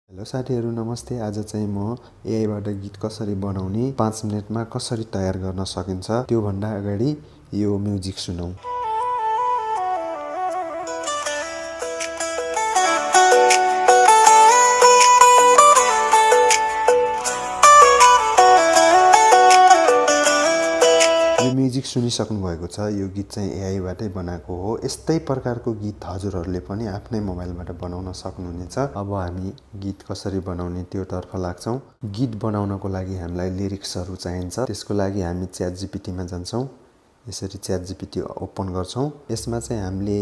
Hello साथीहरू नमस्ते। आज चाहिँ म एआईबाट गीत कसरी बनाउने 5 मिनेटमा कसरी तयार गर्न सकिन्छ त्यो भन्दा अगाडि यो म्युजिक सुनौं। यो म्युजिक सुनिसक्नु भएको छ। यो गीत चाहिँ एआईबाटै बनाएको हो। यस्तै प्रकारको गीत हजुरहरूले पनि आफ्नै मोबाइलबाट बनाउन सक्नुहुनेछ। अब हामी गीत कसरी बनाउने त्योतर्फ लाग्छौं। गीत बनाउनको लागि हामीलाई लिरिक्सहरू चाहिन्छ। त्यसको लागि हामी च्याटजीपीटीमा जान्छौं। यसरी च्याटजीपीटी ओपन गर्छौं। यसमा चाहिँ हामीले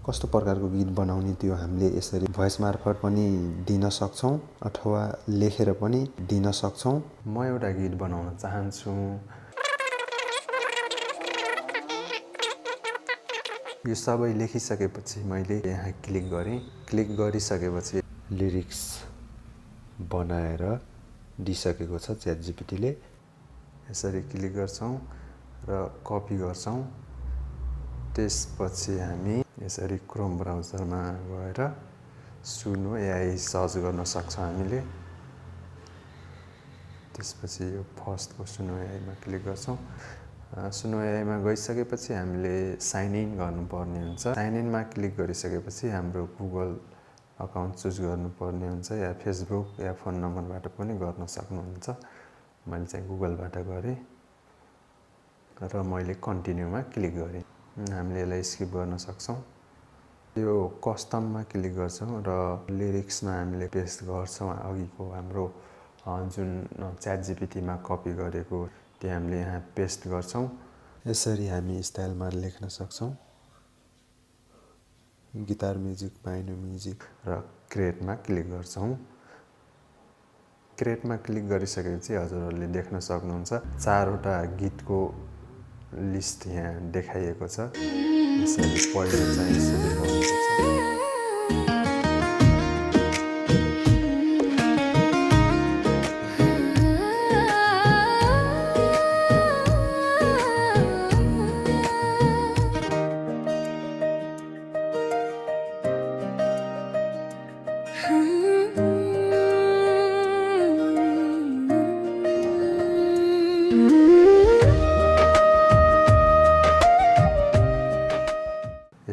कस्तो प्रकारको गीत बनाउने त्यो हामीले यसरी भोइस मार्फत पनि दिन सक्छौं अथवा लेखेर पनि दिन सक्छौं। म एउटा गीत बनाउन चाहन्छु। यो सबै लेखिसकेपछि मैले यहाँ क्लिक गरेँ। क्लिक गरिसकेपछि लिरिक्स बनाएर दिइसकेको छ च्याटजीपीटीले। यसरी क्लिक गर्छौं र कपी गर्छौं। त्यसपछि हामी यसरी क्रोम ब्राउजरमा गएर सुनो एआई सर्च गर्न सक्छौं हामीले। त्यसपछि यो फर्स्टको सुनो एआईमा क्लिक गर्छौं। सुनो एआईमा गइसकेपछि हामीले साइन इन गर्नुपर्ने हुन्छ। साइन इनमा क्लिक गरिसकेपछि हाम्रो गुगल अकाउन्ट चुज गर्नुपर्ने हुन्छ या फेसबुक या फोन नम्बरबाट पनि गर्न सक्नुहुन्छ। मैले चाहिँ गुगलबाट गरेँ र मैले कन्टिन्यूमा क्लिक गरेँ। हामीले यसलाई स्किप गर्न सक्छौं। यो कस्टममा क्लिक गर्छौं र लिरिक्समा हामीले पेस्ट गर्छौं। अघिको हाम्रो जुन च्याटजीपीटीमा कपी गरेको त्यो हामीले यहाँ पेस्ट गर्छौं। यसरी हामी स्टाइलमा लेख्न सक्छौं। गिटार म्युजिक, पाइनो म्युजिक र क्रिएटमा क्लिक गर्छौं। क्रिएटमा क्लिक गरिसकेपछि हजुरहरूले देख्न सक्नुहुन्छ 4 वटा गीतको लिस्ट यहाँ देखाइएको छ। यसरी पहिलो चाहिँ यसरी पढ्नुपर्छ।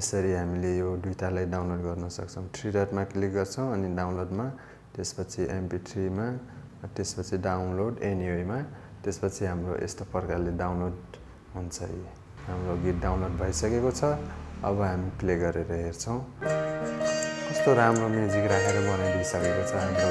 यसरी हामीले यो दुईटालाई डाउनलोड गर्न सक्छौं। 3 डटमा क्लिक गर्छौं अनि डाउनलोडमा, त्यसपछि MP3 मा, त्यसपछि डाउनलोड एनीवेमा, त्यसपछि हाम्रो यस्तो प्रकारले डाउनलोड हुन्छ। हाम्रो गीत डाउनलोड भइसकेको छ। अब हामी प्ले गरेर हेर्छौं। कस्तो राम्रो म्युजिक राखेर बनाइदिइसकेको छ हाम्रो